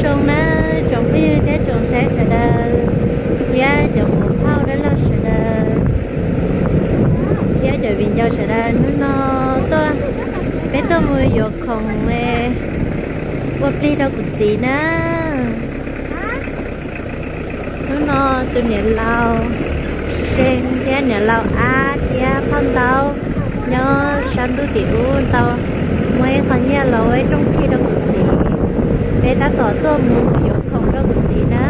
Zoo na, tsoom phooj ywg thiab tsoom saib sawv daws, thiab cov muam phauj dab laug sawv daws, thiab cov viv ncaus sawv daws, hnub no tuaj, peb tuaj mus yuav khoom ua plig rau kuv txiv na. Hnub no tus niam laus Seeb thiab niam laus Ab thiab phauj Ntaub nyob sab ntuj tim ub tau muab ib qho nyiaj los ua ib rooj plig rau kuv txiv. Peb tab tom tuaj mus yuav khoom rau kuv txiv na.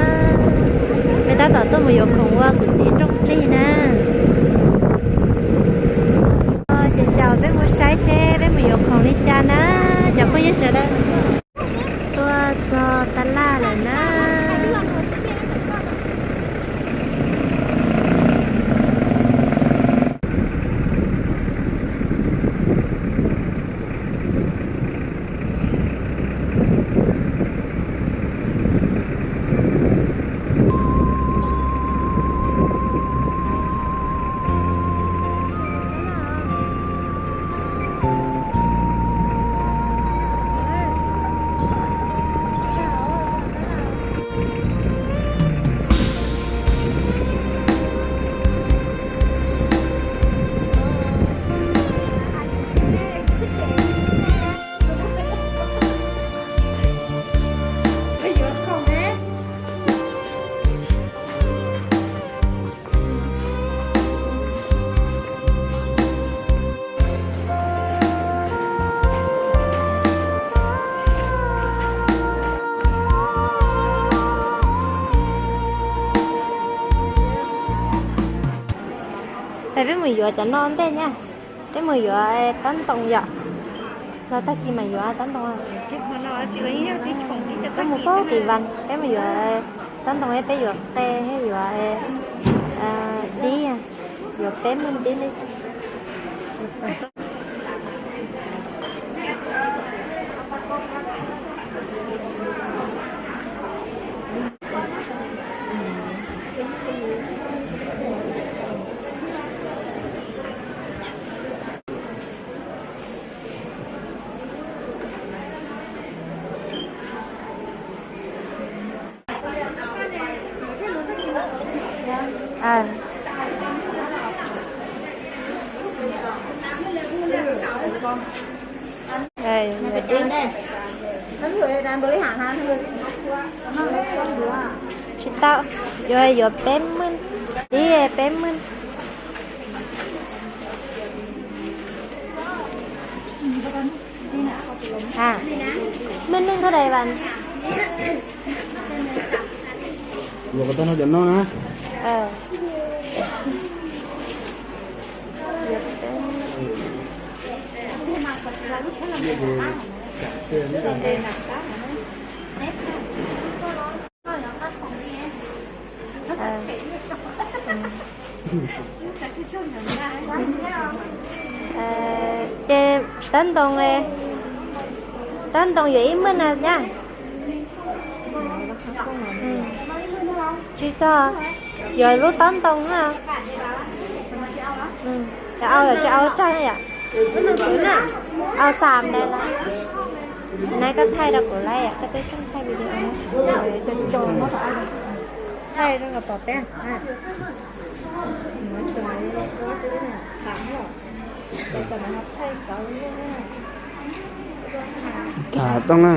Peb tab tom tuaj mus yuav khoom ua kuv txiv rooj plig na. Ces caum peb mus saib seb peb mus yuav khoom li cas na, cov phooj ywg sawv daws. Tuaj txog tab laj lawm na. Peb mus yuav cov no ntej na. Peb mus yuav tab ntoo yom. Los tag kis mas yuav tab ntoo. Peb mus pab kis vas, peb mus yuav tab ntoo, peb yuav qe thiab yuav dib, yuav peb mus dib li. Tsis tau, yuav, yuav peb maj, dib peb maj. Maj neej thaj dais vas. Ces tab ntoo, tab ntoo yuav ib maj na nyab. Tsis txog, yuav lub tab ntoo na. Cov au los tsis au tsag na yom. Au xam ntawd lawm. Nai koj thaij rau kuv lawm, koj twb tseem thaij video. Thaij rau tom teb. Kam tau na.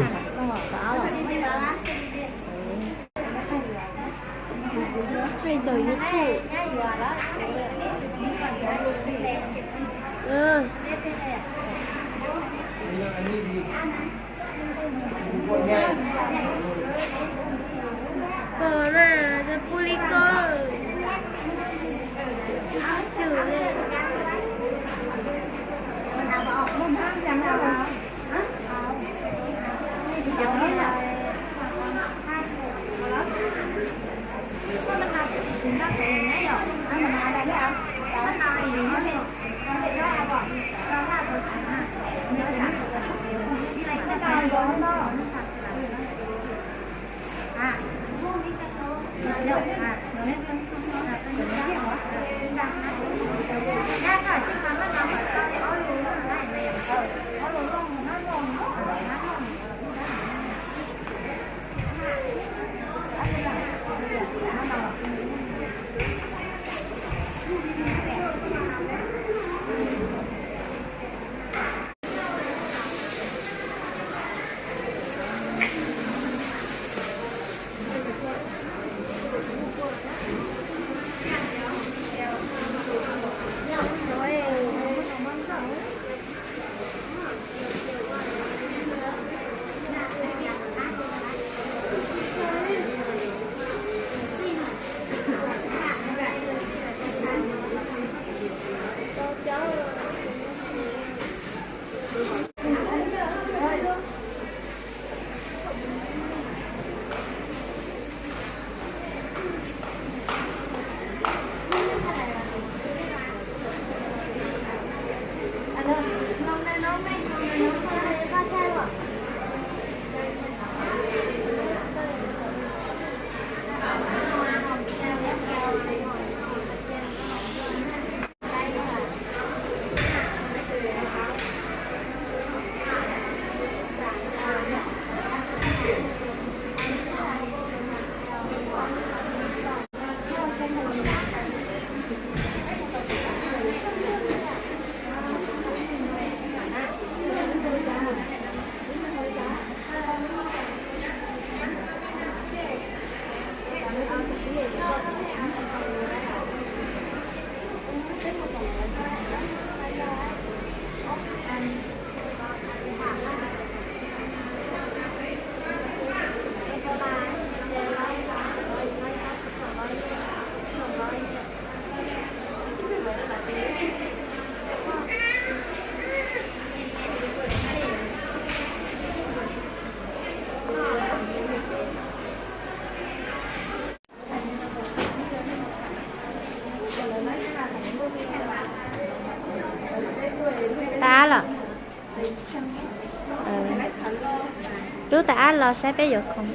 Los saib peb yuav khoom.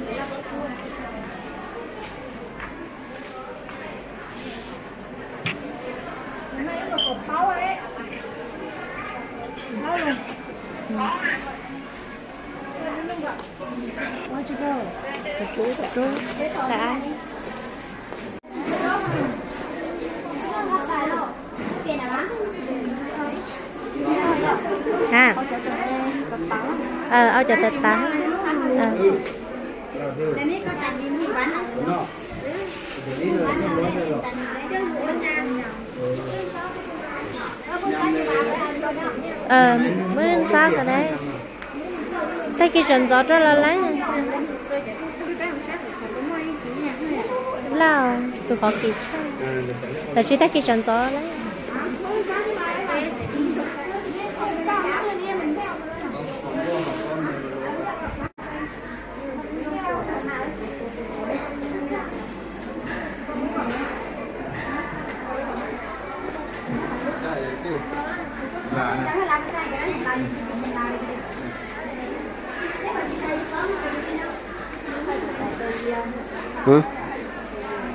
Ha, au cov tas tas. Muab ntxab ko na. Tag kis sawv ntxov rau los lawm. Laj, tus qhov kis tshaj. Tab sis tag kis sawv ntxov lawm.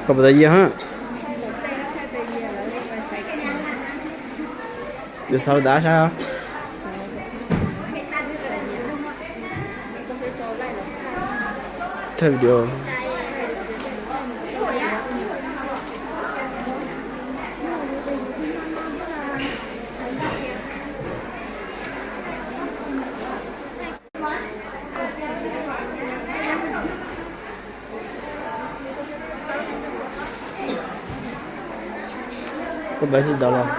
Koj puas tau yias ha? Yuav xaus dav saib. Thaij video. Koj npaj tsis tau los?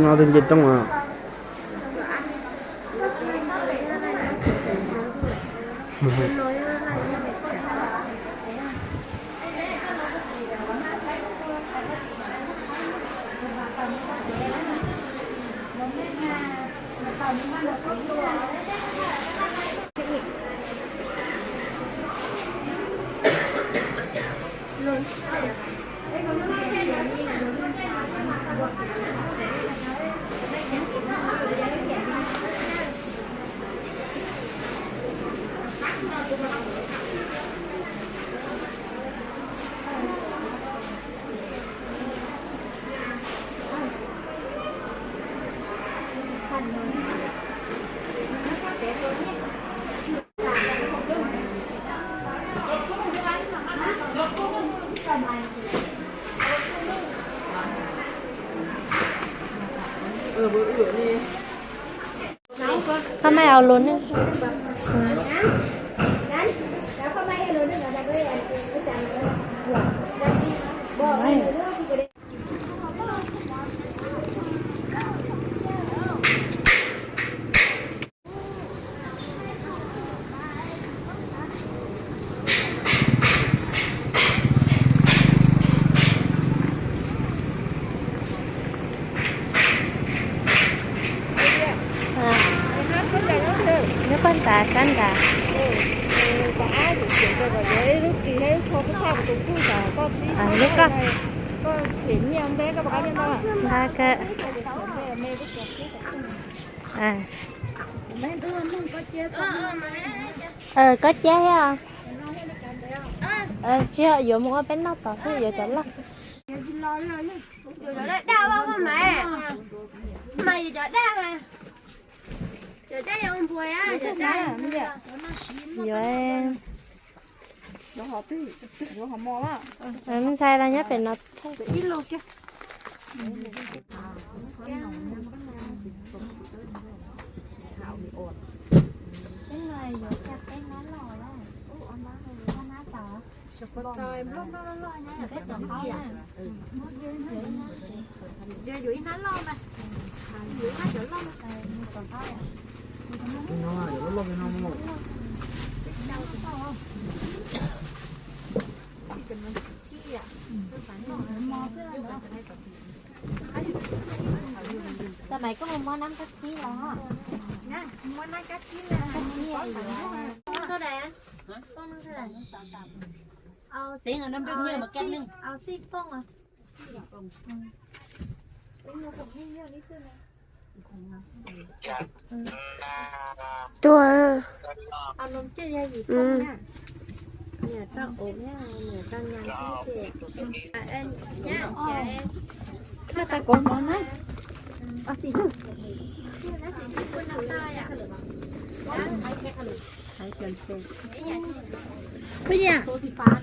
No twb nce roob a. Koj maj ua lus ne. Nyob paj ntas sab nrad. Lub koj. Nqa kawg. Koj cab thiab. Tsis yog yuav mus ua peb noj tom xwb, yuav cov loj. Yuav cov daj daj mas, mas yuav cov daj mas. Cov daj yuav npua, cov daj. Yuav me ntxhais los nyob pem no. Tab mas koj mus muab nab kab tib los. Muab nab kab tib, au xij pooj. Tuaj.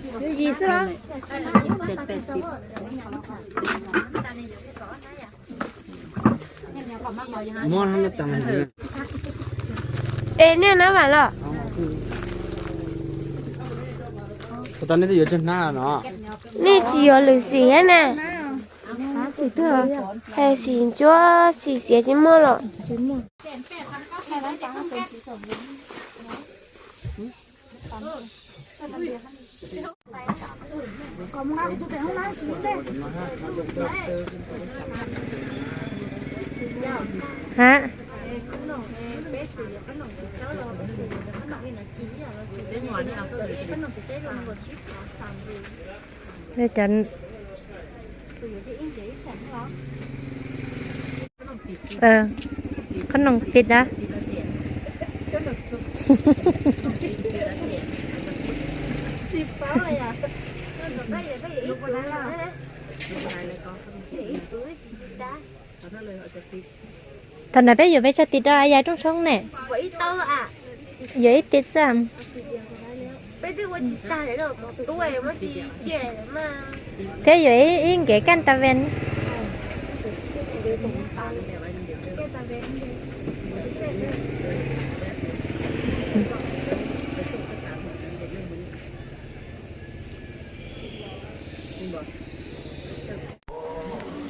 Yuav yim xwb los? Es niaj hnub vam los? Puas tau nej twb yuav tsawg hnab no? Nej tsis yuav lwm xim thiab na? Hais xim ntsuab xim xiav tsis muaj los? Ha, qhob noom tim da. Thaum ntawd peb yuav pes tsawg tis rau yas rooj tshoob ne? Yuav ib tis xwb. Thiab yuav ib nkev kaj ta ven.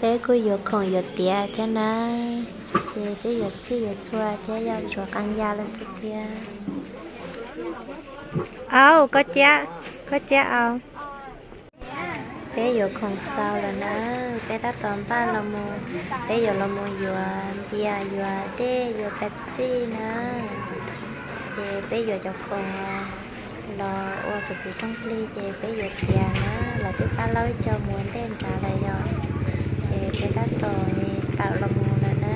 Peb kuj yuav khoom yuav tiav thiab na, ces peb yuav txhij yuav txhua thiab, yog tshuav qee yam lawm xwb thiab. Au, koj ciab, koj ciab au. Peb yuav khoom txaus lawm na, peb tab tom npaj los mus, peb yuav los mus yuav npias, yuav dej, yuav Pepsi na. Ces peb yuav cov khoom los ua kuv txiv rooj plig ces peb yuav tiav na, lawv twb pab laub ib co mus ua ntej nrad lawm yom. Ces peb tab tom tawm los mus lawm na.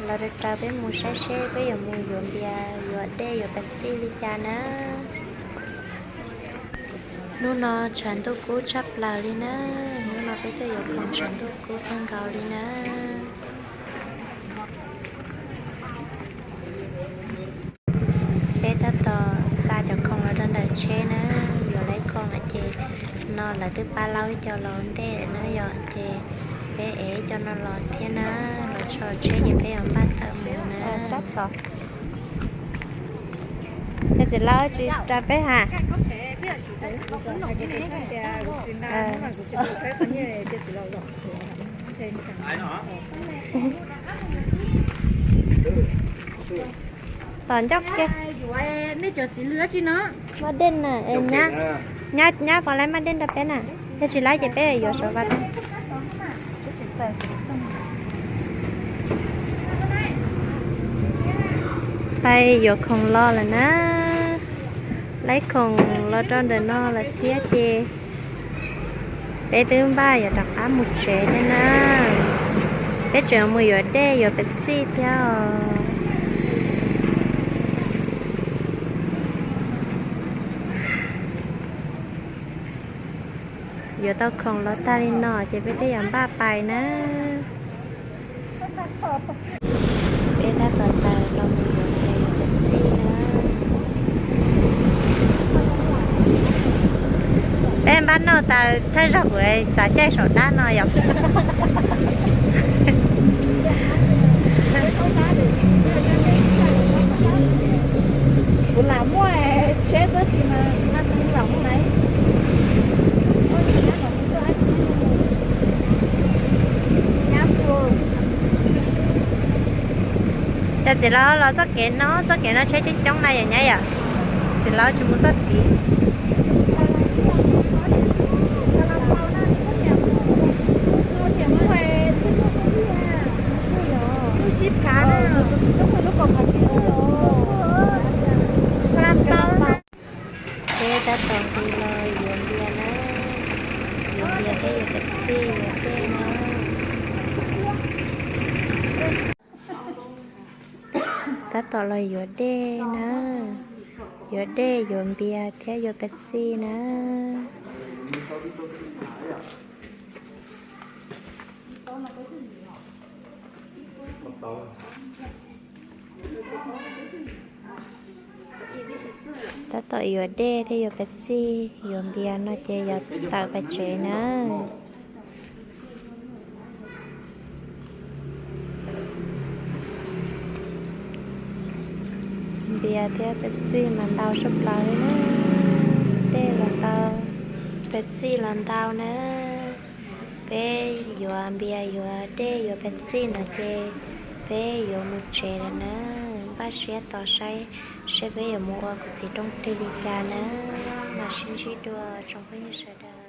Los rau rau peb mus saib seb peb yuav mus yuav npias, yuav dej, yuav Pepsi li cas na. Hnub no tshav ntuj kub tshaj plaws li na, hnub no peb tuaj yuav khoom tshav ntuj kub kawg nkaus li na. Peb tab tom xa cov khoom los rau ntawm tsheb na, yuav laib khoom lawm ces no lawv twb pab laub ib co los ua ntej na yom, ces peb ev ib co no los thiab na, los tso tsheb ces peb yuav npaj tawm mus na. Txiv laub tsis ra peb ha. Tom ncauj kiag. Nej cov txiv lwm tsi no? Maj dej na, nyab, nyab puas laib maj dej rau peb na? Yog tsis laib ces peb yuav sov vaj. Peb yuav khoom los lawm na. Laib khoom los rau ntawm no lawm thiab ces peb twb npaj yuav rov qab mus tsev thiab na. Peb tseem mus yuav dej yuav Pepsi thiab os. Yuav tau khoom los tag li no ces peb twb yuav npaj pais na. Peb tab tom tawm los mus yuav dej yuav Pepsi na. Peb npaj noj tas thawj zaug kuv xav caij saum dab no yom. Kuv lam muaj tsheb tab sis mas kuv lam muaj lawm. Cas txiv laus los txoj kev no, txoj kev no tsheb coob coob na yom nyab yom. Txiv laus tsis mus txoj tid. Peb tab tom nqis los yuav npias na, yuav npias thiab yuav Pepsi yuav dej na. Tab tom los yuav dej na, yuav dej, yuav npias thiab yuav Pepsi na. Tab tom yuav dej thiab yuav Pepsi, yuav npias no ces yuav tawm pais tsev na. Npias thiab Pepsi mas ntau sab plaws li na. Dej los ntau, Pepsi los ntau na. Peb yuav npias, yuav dej, yuav Pepsi no ces peb yuav mus tsev lawm na. Npaj siab tos saib seb peb yuav mus ua kuv txiv rooj twg li cas na. Mam sib ntsib dua tsoom phooj ywg sawv daws.